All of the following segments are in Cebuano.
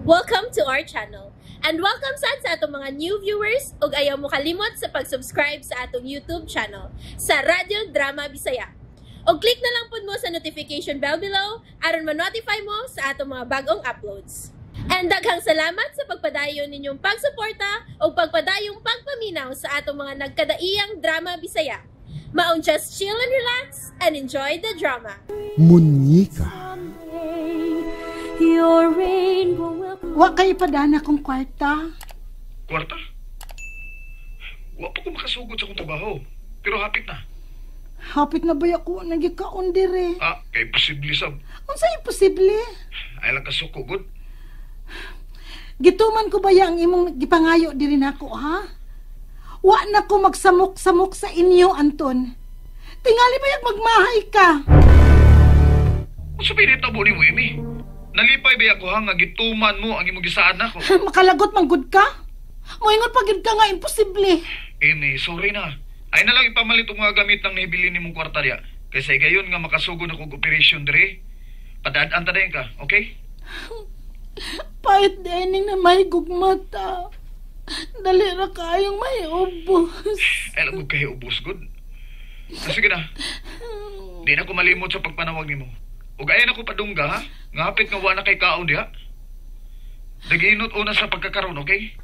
Welcome to our channel. And welcome sad sa atong mga new viewers ug ayaw mo kalimot sa pag-subscribe sa atong YouTube channel sa Radyo Drama Bisaya. Og click na lang pud mo sa notification bell below aron ma-notify mo sa atong mga bagong uploads. And daghang salamat sa pagpadayon ninyong pagsuporta ug pagpadayong pagpaminaw sa atong mga nagkadaiyang drama Bisaya. Maong just chill and relax and enjoy the drama. Munyika. Your rainbow will Wa kay ipadana kong kwarta. Kwarta? Wa pa ko makasugod sa akong trabaho. Pero hapit na. Hapit na ba ako nagikaon dire? Ah, kay posible sab. Unsa imposible? Ay lang kasuko gud. Gituman ko ba ang imong gipangayo diri nako, ha? Wa na ko magsamok-samok sa inyo, Anton. Tingali ba yung magmahay ka? Unsa ba nitabo nimo, Amy? Nalipay ba ako ha nga gituman mo ang imong gisaad nako? Makalagot man gud ka? Moingon pa gid ka nga imposible. Amy, sorry na. Ay na lang ipamalit ang mga gamit ng nahibili nimong kwarta diya. Kaysa igayon nga makasugod ako og operation dire. Padaan ta dayon ka, okay? Pait dining na may gugmata. Dali ra kayong may ubos. Ay lang kay ubos gud. Ah, sige na. Di na ko malimot sa pagpanawag nimo. Ug ay na ko padungga ha. Nga hapit nga wa na kay kaon diha. Daginot una sa pagkakaroon, okay?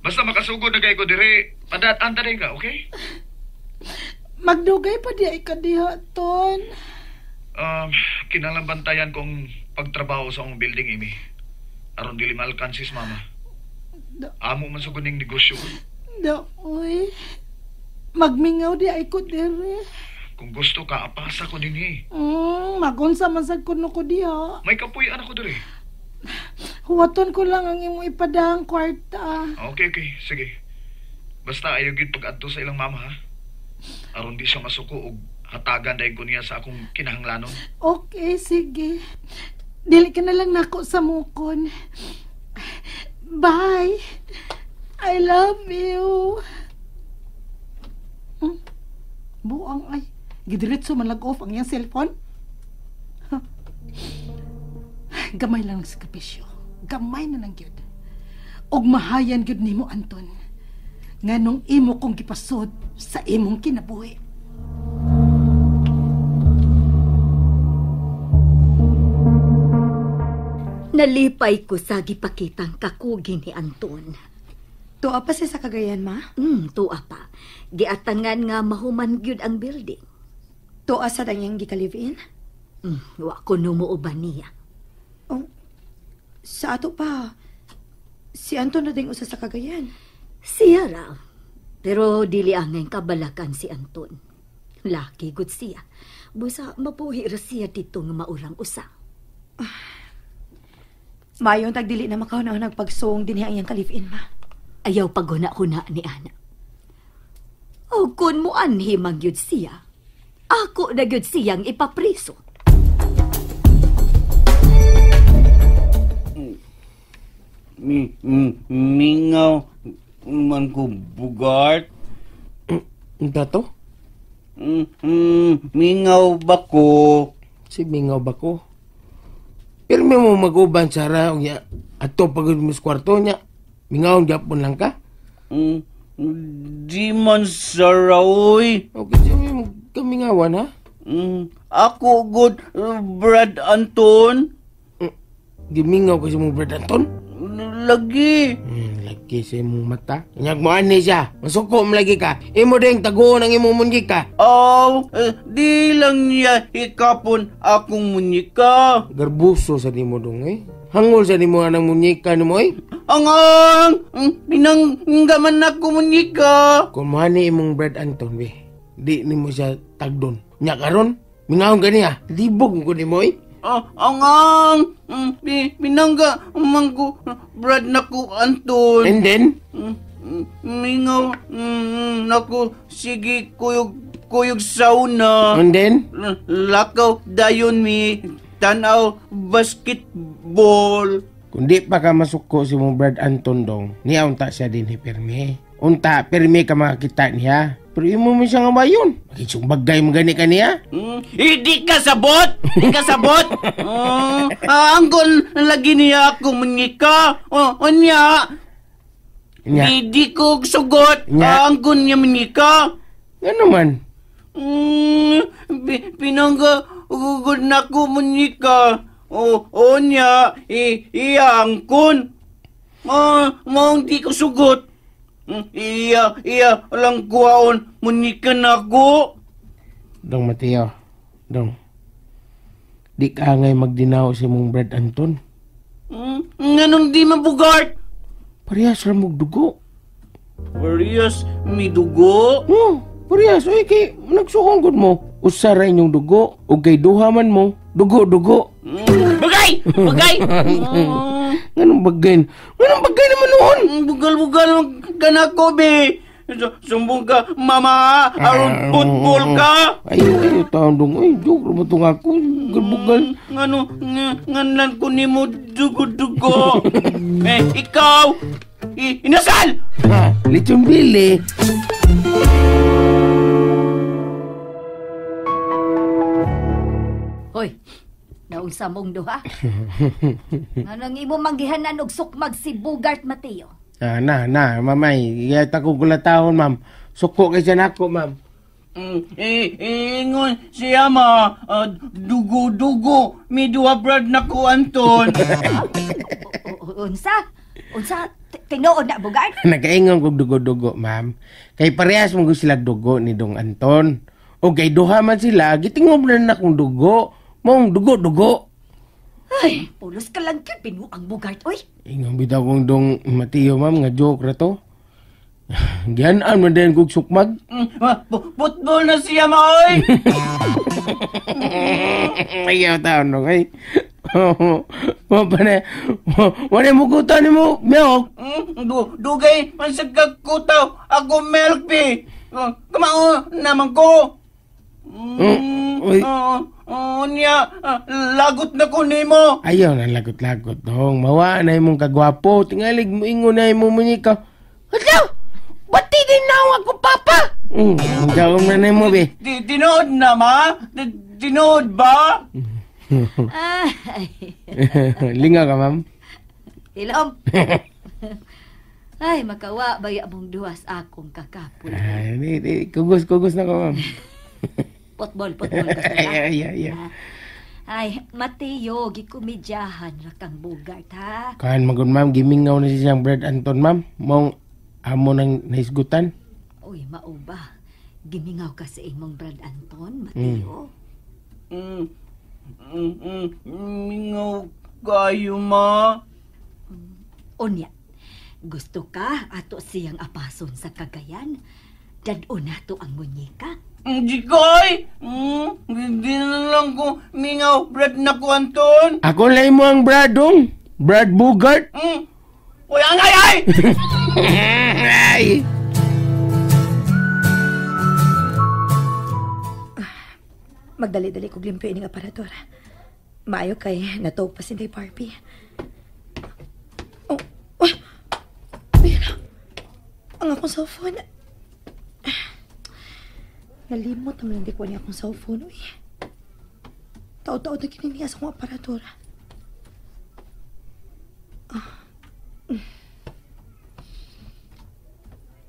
Basta makasugod na kay ko dire, padaan ta dayon ka, okay? Magdugay pa di ay ka diha, Ton. Kinahanglan bantayan ko ang pagtrabaho sa akong building, Amy. Aron dili maalkansis, mama. Amo man sugod ning negosyo. Da, uy. Magmingaw di ay ko dire. Kung gusto ka, apasa ko dinhi. Magunsa man sad kuno ko diha. May kapuy-an ako dire. Huwaton ko lang ang imong ipadang kwarta. Okay, okay. Sige. Basta ayaw gyud pag-adto sa ilang mama, ha? Aron di siya masuko og hatagan dahil ko niya sa akong kinahanglanon. Okay, sige. Dili ka na lang nako sa mukon. Bye. I love you. Buang ay. Gidiretso man lag-off ang iyang cellphone. Huh. Gamay lang ang sakripisyo. Gamay na lang gyud. Og mahayan gyud nimo, Anton. Nganong imo kong gipasod sa imong kinabuhi. Nalipay ko sa gipakitang kakugi ni Anton. Tuwa pa siya sa Cagayan, ma? Tuwa pa. Giatangan nga mahuman gyud ang building. Tuwa sa danyang gika-live-in? Wa ko numuuban niya. Oh, sa ato pa, si Anton na ding usa sa Cagayan. Siya ra. Pero dili angay kabalakan si Anton. Laki gud siya. Busa mapuhi ra siya dito nga maurang usa. Mayon tagdili na makahuna nagpagsuong dinhi ang iyang ka-live-in, ma. Ayaw paghuna-huna ni Ana. O kun mo anhi magyud siya, ako na gyud siyang ipapriso. Mingaw man ko bugart. Dato? Mingaw ba ko? Si mingaw ba ko? Pero may mo mag-uban, Sara, unya, ato pagod mo sa kwarto niya, mingaw gyapon lang ka? Di man, Sara, oy. Okay, siya may kamingawan, ha? Ako, good, Brad Anton. Gimingaw kasi mong Brad Anton? Lagi. Lagi sa imong mata. Inyag mo ani siya. Masuko mo lagi ka. Imo ding taguon ang imong munyika. Oh, di lang niya hikapon akong munyika. Garbuso sa nimo dong eh. Hangol sa nimo anang munyika nimo eh. Angang! Pinanggaman ako munyika. Kung mahani imong Brad Anton be, di nimo siya tagdon. Nya karon, mingahon ka niya. Libog ko nimo eh. Angang! Pinangga man ko Brad nako Anton. And then? Mingaw nako sige kuyog sauna. And then? Lakaw dayon mi tanaw basketball. Kung di pa ka masuko si mong Brad Anton dong, niya unta siya din hipirmi. Unta, pirmi ka makakita niya. Pero imo mo siyang awayon. Magisong bagay mo gani ka niya. Hindi ka sabot! Di ka sabot! Anggon lagi niya ako munyika. Unya. Di ko sugot. Anggon niya munyika. Ano man? Pinangga ugod na ko munyika. Unya, iya angkon. Maong di ko sugot. Iya, lang kuwaon, munikan ako. Dong Mateo, dong. Di ka ngay magdinaw si mong Brad Anton. Nganong di mabugart? Parehas ra mog dugo. Parehas mi dugo? Oo, parehas. Uy, kay nagsuong gud mo. Usa ra inyong dugo, ug kay duha man mo, dugo-dugo. Bagay! Bagay! Nganong bagay? Nganong bagay naman noon? Bugal-bugal ka na ko, be. Sumbong ka, mama. Aron football ka. Ayaw, taon dong. Ay, joke naman itong ako. Bugal-bugal. Nganan ko ni mo dugo-dugo. Eh, ikaw, inasal! Lechon bili. Hoy, naunsa mong duha? Anong imo manggihanan og sukmag si Bugart, Mateo? Na, mamay. Iyata ko gulatahon, ma'am. Suko kay siya nako, ma'am. Ingon siya, ma. Dugo-dugo. May duha brad na ko, Anton. Unsa? Unsa? Tinuod na, Bugart? Nakaingon kog dugo-dugo, ma'am. Kay parehas mong sila dugo ni Dong Anton. O kay duha man sila, gitingob na akong dugo. Mong dugo-dugo. Ay, pulos ka lang yun, binuang Bugart, oy. Ingon bitaw kong Dong Mateo, ma'am, nga joke ra to. Gianaan man din kog sukmag. Football na siya, ma, oy. Ayaw taon, dong, ay. Wala mo kuta ni mo, milk. Dugay, man sa kagkutaw, ako milk, be. Kamao naman ko. Uy. Niya, lagot na ko nimo. Ayaw na lagot-lagot, dong. Mawa na imong kagwapo. Tingalig mo ingon na imong munyika. Hello! Ba't di na ako, papa? Gawin na na mo, be. Tinood na, ma? Tinood ba? Lingaw ka, ma'am? Ilom. Ay, makawa baya mong duwas akong kakapul. Ay, kugos-kugos na ko, ma'am. Potbol, gusto na. Ay. Ay, Mateo, gikomedyahan ra kang Bugart, ha? Kahan magod, ma'am, gimingaw na siyang Brad Anton, ma'am. Mong amo nang nahisgutan. Uy, mauba. Gimingaw ka sa imong Brad Anton, Mateo. Mingaw kayo, ma. Unya, gusto ka ato siyang apason sa Cagayan? Dad-o na to ang munyika. Jikoy! Hindi na lang ko mingaw, Brad na ko, Anton. Ako lang mo ang Brad, dong. Brad Bugart. Uy, angay, ay! Ay! Magdali-dali kog limpyo ining aparador. Maayo kay natog pa si Barbie. Oh, oh. Ayun. Ang akong cellphone. Nalimot naman hindi ko niya akong cellphone. Uy. Taod-taod na kininiya sa akong aparador.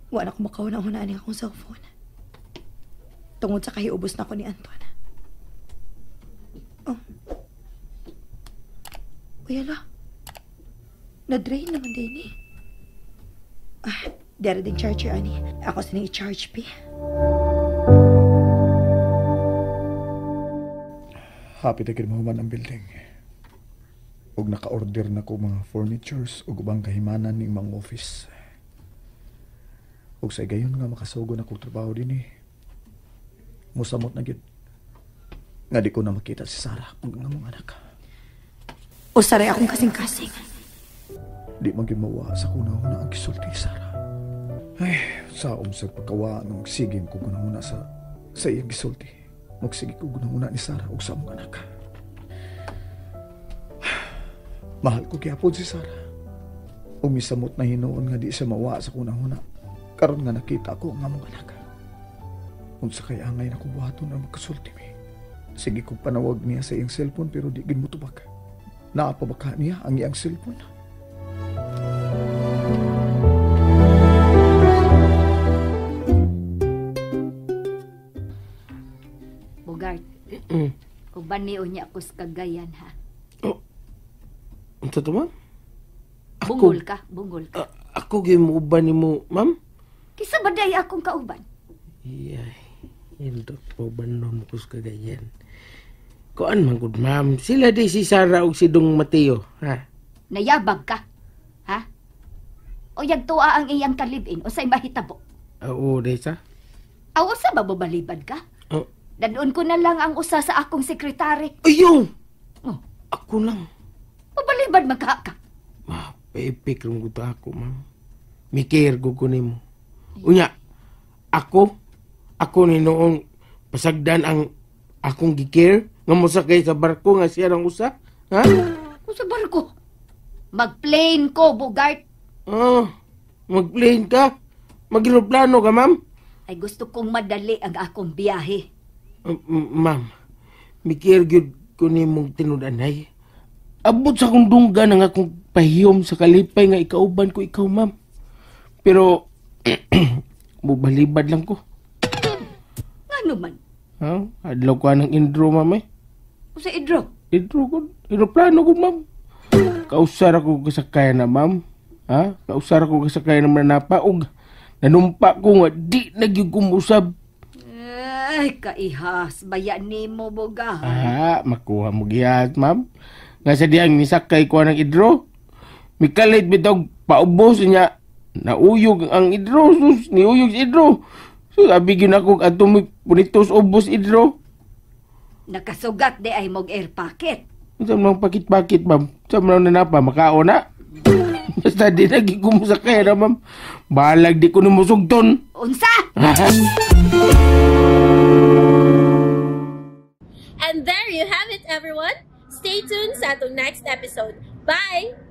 Wala ko makauna-una ang akong cellphone. Tungod sa kahiubos na ko ni Anton. Oh. Uy, ala. Na-drain naman din eh. Ah, dara din charger, ani. Ako sining i-charge, pi. Happy na kinahuman ang building. Ug naka-order na ko mga furnitures ug ubang kahimanan ning mga office. Ug sa gayon nga makasugo na kog trabaho dinhi. Musamot na gyud. Nga di ko na makita si Sarah ug ang among anak. Usaray akong kasing-kasing. Di man gyud mawa sa kuna-una ang gisulti ni Sarah. Ay, saom sa pagkawa nga magsigim ko gunahuna sa iyang gisulti. Magsige ko gunahuna ni Sarah ug sa among anak. Mahal ko gyapon si Sarah. Umisamot na hinuon nga di siya mawa sa kunahuna. Karon nga nakita ko ang among anak. Unsa kay angay na buhaton ang magkasulti mi. Sige kong panawag niya sa iyang cellphone pero di gid mo tubag. Naa pa ba ka niya ang iyang cellphone? Bogart. Uban niyo niya ako sa Cagayan, ha? Oh. Unsa to, ma'am? Bungol ka, bungol ka. Ako gyud mo uban nimo, ma'am? Kisa ba day akong kauban? Iyay, hindot po bandon mo ko sa Cagayan. Kuan man gud, ma'am. Sila di si Sara ug si Dong Mateo, ha? Nayabag ka, ha? O yagtuwa ang iyang kalibin, o sa'y mahitabo? Oo, day sa? Aw, usa ba babalibad ka? Oh. Dadun ko na lang ang usa sa akong sekretary. Ayaw! Oh. Ako lang. Babalibad magka ka. Ma, paipik lang ko ako, ma'am. Mikir ko ko nimo. Unya, ako ni noong pasagdan ang akong gikir nga mosakay sa barko nga siya ang usa. Ha? Sa barko? Mag-plane ko, Bogart. Ah, mag-plane ka? Mag-eroplano ka, ma'am? Ay, gusto kong madali ang akong biyahe. Ma'am, mikir gyud ko nimong tinud-anay. Abot sa akong dunggan ang akong pahiyom sa kalipay nga ikauban ko ikaw, ma'am. Pero, mubalibad lang ko. Ngano man? Ha? Adlaw ko ng intro, ma'am eh. Usa idro? Idro ko. Eroplano ko, ma'am. Kausar ako kasakay na, ma'am. Ha? Kausar ako kasakay na manapa. Og nanumpa ko nga, di na gyud ko musab. Ay, kaihas. Bayan nimo, Boga. Ah, makuha mo gihas, ma'am. Nga sa diyang nisakay ko ng idro. Mikalit bitaw paubos niya. Nauyog ang idro. Sus, niuyog sa idro. So, sabi yun ako, ato mo punitos ubos idro. Nakasugat di ay mog air packet. Sa mga pakit-pakit, ma'am. Sa mga nanapa, makaon na. Basta di naging kumusakay na, ma'am. Balag di ko numusugton. Unsa? And there you have it, everyone. Stay tuned sa atong next episode. Bye!